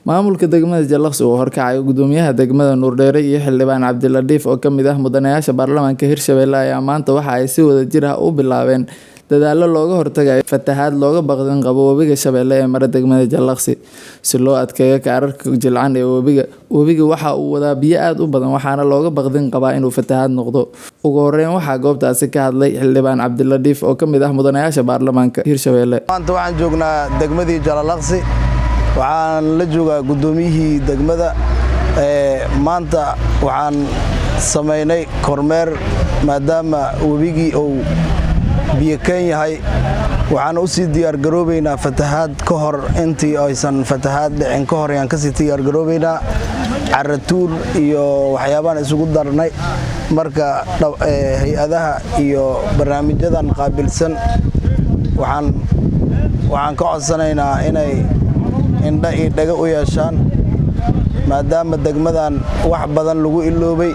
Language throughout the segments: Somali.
Maamulka degmada Jalaaqsi oo horkacaya Gudoomiyaha degmada Nuurdheere iyo Xildhibaan Cabdiladiif oo ka mid ah mudanayaasha baarlamaanka Hirshabelle ayaa maanta waxa ay si wadajir ah u bilaabeen dadaallo looga hortagayo fatahaad looga baqdin qabo webiga Shabeelle ee mara degmada Jalaaqsi. Si loo adkeeyo kaararka jilcan ee webiga, webiga waxa uu wadaa biyo aad u badan waxaana looga baqdin qabaa inuu fatahaad noqdo. Ugu horeyn waxaa goobtaasi ka hadlay Xildhibaan Cabdiladiif oo ka mid ah mudanayaasha baarlamaanka Hirshabelle. Maanta waxaan joognaa degmadii Jalalaqsi, waxaan la joogaa guddoomiyihii degmada. Maanta waxaan samaynay kormeer maadaama webigii uu biyo keen yahay. Waxaan u sii diyaargaroobaynaa fatahaad ka hor, intii aysan fatahaad dhicin ka hor ayaan kasii diyaargaroobaynaa. Caratuur iyo waxyaabaan isugu darnay. Marka hay-adaha iyo barnaamijyadan qaabilsan waxaan ka codsanaynaa inay indha iyo dhaga u yeeshaan, maadaama degmadan wax badan lagu iloobay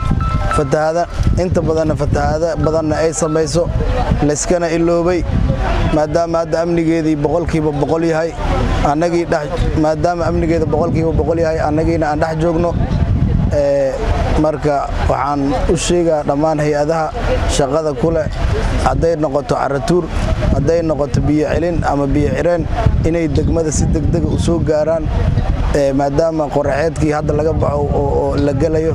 fatahaada, inta badanna fatahaado badanna ay samayso, layskana iloobay. Maadaama hadda amnigeedii 100% yahay, annagii maadaama amnigeeda 100% yahay, annagiina aan dhex joogno. Marka waxaan u sheegaa dhammaan hay-adaha shaqada ku leh, hadday noqoto caratuur, hadday noqoto biyo celin ama biyo cireen, inay degmada si degdega u soo gaaraan, maadaama qoraxeedkii hadda laga baxo oo la gelayo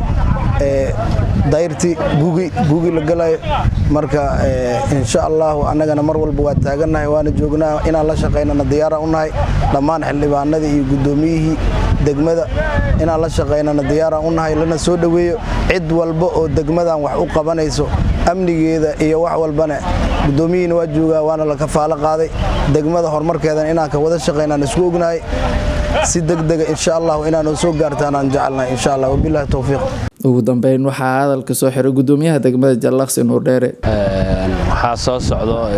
dayrti gugi, gugi la gelayo. Marka insha Allahu annagana mar walba waa taagannahay, waana joognaa, inaan la shaqaynana diyaaraan u nahay. Dhammaan xildhibaanadii iyo guddoomiyihii degmada inaan la shaqaynana diyaaraan u nahay, lana soo dhoweeyo cid walba oo degmadan wax u qabanayso, amnigeeda iyo wax walbana. Guddoomiyihiina waa joogaa, waana la kafaalo qaaday degmada horumarkeedan inaan ka wada shaqaynaan isku ognahay. Si degdega insha Allahu inaanu soo gaartaan aan jecelnahay insha Allah. Wabillahi towfiiq. Ugu dambeyn waxaa hadalka soo xiray Gudoomiyaha degmada Jalaaqsi Nuurdheere. Waxaa soo socdo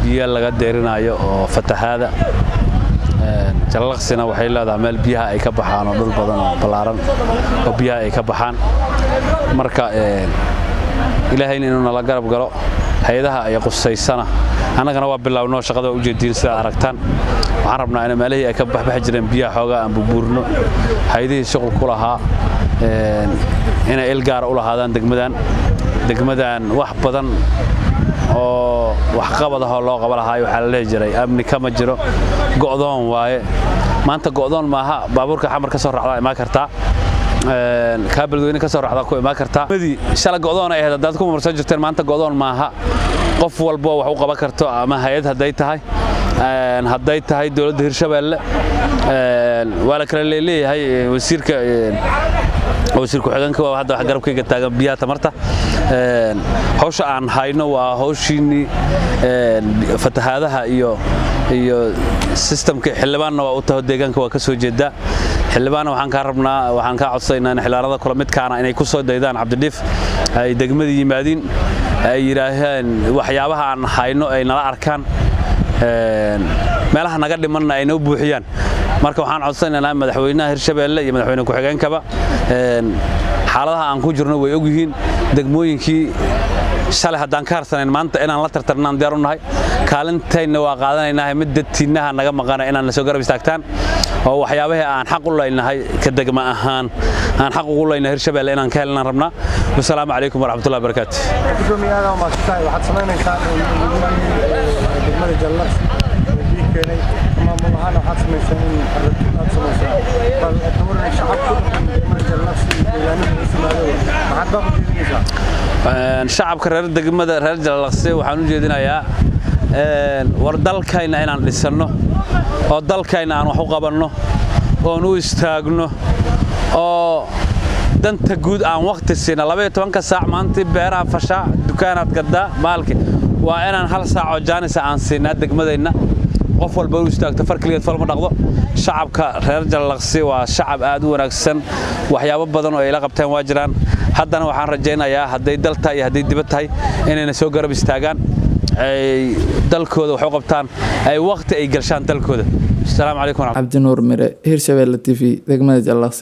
biyo laga deerinayo oo fatahaada. Jalalaqsina waxay leedahay meel biyaha ay ka baxaan oo dhul badan oo ballaaran oo biyaha ay ka baxaan. Marka Ilaahayna inuu nala garab galo, hay-adaha ay qusaysana annagana waa bilownoo shaqada waa ujeediin. Sidaad aragtaan, waxaan rabnaa in meelihii ay ka baxbaxi jireen biyaha xoogaa aan burbuurno. Hay-adihii shuqul ku lahaa inay il gaara u lahaadaan degmadan. Degmadan wax badan oo waxqabad ahoo loo qaba lahaay waxaa la lehi jiray amni kama jiro, go'doon waaye. Maanta go'doon maaha. Baabuurka Xamar ka soo raacdaa imaan kartaa, kaa Beledweyne ka soo raacdaa ku imaan kartaa. Shala go'doon ay ahayd haddaad ku marsan jirteen, maanta go'doon maaha. Qof walbo wax u qaban karto, ama hay-ad hadday tahay, hadday tahay dowladda Hirshabeelle, waa la kala leeleeyahay. Wasiirka, wasiir ku-xigeenka waa hadda wax garabkayga taagan biyaha tamarta. Hawsha aan hayno waa hawshiinii fatahaadaha iyo systemka. Xildhibaanna waa u taho, deegaanka waa ka soo jeedaa. Xildhibaanna waxaan kaa rabnaa, waxaan kaa codsaynaa in xildhibaanada kula midkaana inay ku soo daydaan Cabdidhiif, ay degmada yimaadiin, ay yidhaaheen waxyaabaha aan hayno ay nala arkaan, meelaha naga dhimanna ay noo buuxiyaan. Marka waxaan codsanaynaa madaxweynaha Hirshabeelle iyo madaxweyne ku-xigeenkaba, xaaladaha aan ku jirno way ogyihiin. Degmooyinkii shalay haddaan ka harsanayn, maanta inaan la tartarnaan diyaar u nahay. Kaalintayna waa qaadanaynaa, mid dadtiinnaha naga maqana inaan la soo garab istaagtaan oo waxyaabahii aan xaq u leynahay ka degma ahaan aan xaq ugu leynahay Hirshabeelle inaan ka helnaan rabnaa. Wasalaamu calaykum waraxmatullahi wabarakaatu. Gudoomiyaada, waa maadsantahay. Waxaad samaynaysaa degmada Jallaqsi biyo keenay, maamul ahaan waxaad samaysaan in carratuur aad samaysaan. Bal ka shacabku degmada Jallaqsi iyo deegaanada hoos yimaado maxaad baaq u jeedinaysaa? Shacabka reer degmada reer Jalalaqsi waxaan u jeedinayaa, war dalkayna inaan dhisanno oo dalkayna aan wax u qabanno oon u istaagno oo danta guud aan wakhti siina. 12-ka saac maantii beeraha fashaa, dukaanaad gaddaa maalki, waa inaan hal saac oo jaanisa aan siinaa degmadayna. Qof walba u istaagto, far keligeed fal ma dhaqdo. Shacabka reer Jalalaqsi waa shacab aad u wanaagsan, waxyaabo badan oo ay la qabteen waa jiraan. Haddana waxaan rajaynayaa hadday dal tahay iyo hadday dibad tahay inayna soo garab istaagaan, ay dalkooda wax u qabtaan, ay wakhti ay galshaan dalkooda. Asalaamu calaykum. Cabdinuur Mire, Hirshabelle TV, degmada Jalaaqsi.